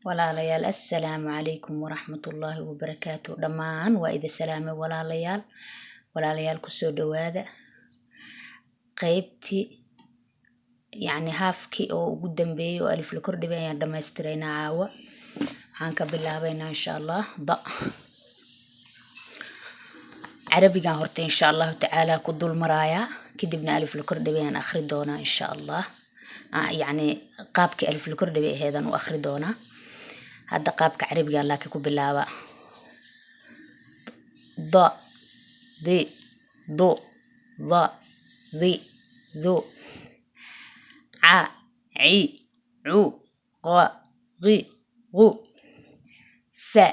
Walaalayaal, assalaamu calaykum waraxmatullaahi wabarakaatu. Dhammaan waa idin salaamay, walaalayaal. Walaalayaal, kusoo dhawaada qeybtii, yacni haafkii oo ugu dambeeyey oo alif la kordhibay ayaan dhammaystiraynaa caawa. Waxaan ka bilaabaynaa, insha Allah, da. Carabigan horta, insha Allahu tacaala, ku dul marayaa, kadibna alif la kordhibay ayaan akhri doonaa, insha Allah. Yacni qaabkii alif la kordhibay aheedaan u akhri doonaa. Hadda qaabka carabigan laakiin ku bilaaba: da, di, du, da, di, du, ca, ci, cu, qa, qi, qu, fa,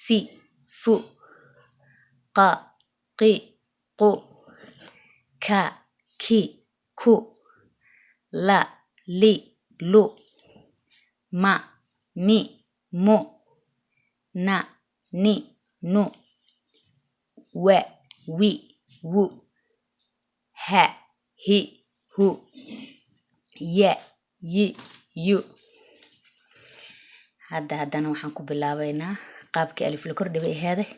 fi, fu, qa, qi, qu, ka, ki, ku, la, li, lu, ma, mi, mu, na, ni, nu, wa, wi, wu, ha, hi, hu, ya, yi, yu. Hadda haddana waxaan ku bilaabaynaa qaabkii alif la kordhibay aheeday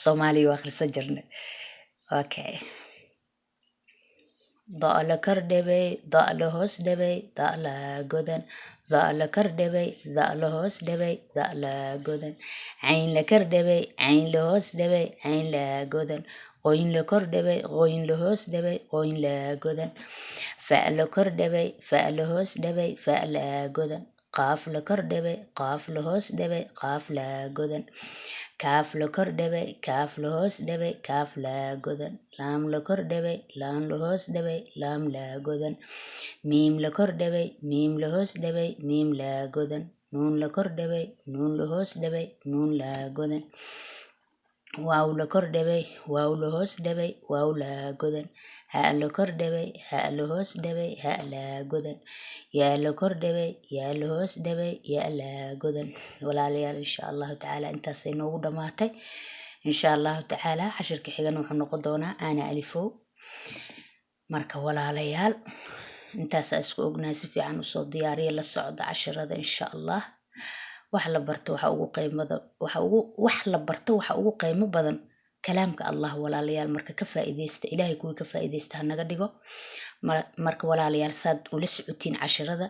Soomaaliya waa akhrisan jirnay. Okay. Da la kordhibay, da la hoos dhibay, da la godan. Da la kordhibay, da la hoos dhibay, da la godan. Cayn la kordhibay, cayn la hoos dhibay, cayn la godan. Qoyn la kordhibay, qoyn la hoos dhibay, qoyn la godan. Fa la kordhibay, fa la hoos dhibay, fa la godan. Qaaf la kordhibay, qaaf la hoos dhibay, qaaf la godan. Kaaf la kordhibay, kaaf la hoos dhibay, kaaf la godan. Laam la kordhibay, laam la hoos dhibay, laam la godan. Miim la kordhibay, miim la hoos dhibay, miim la godan. Nuun la kordhibay, nuun la hoos dhibay, nuun la godan. Waaw la kordhibay, waaw la hoos dhibay, waaw la godan. Ha la kordhibay, ha la hoos dhibay, ha la godan. Yaa la kordhibay, yaa la hoos dhibay, yaa la godan. Walaalayaal, insha Allahu tacaala, intaasay noogu dhammaatay. Insha Allahu tacaala, cashirka xigan wuxuu noqon doonaa ana alifow. Marka walaalayaal, intaasaa isku ognahay. Si fiican usoo diyaariya, la socda cashirada, insha Allah. Wax la barto waxa ugu qiimada waxa ugu wax la barto waxa ugu qiimo badan kalaamka Allah, walaalayaal. Marka ka faa'iideysta, Ilaahay kuwii ka faa'iideysta ha naga dhigo. Marka walaalayaal, saad ula socotiin cashirada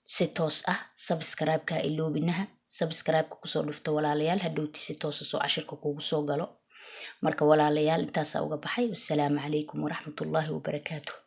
si toos ah, subscribe-ka ha iloobinaha. Subscribe-ka kusoo dhufto, walaalayaal, hadhowti si toos ah soo cashirka kugu soo galo. Marka walaalayaal, intaasaa uga baxay. Wassalaamu calaykum waraxmatullaahi wabarakaatuh.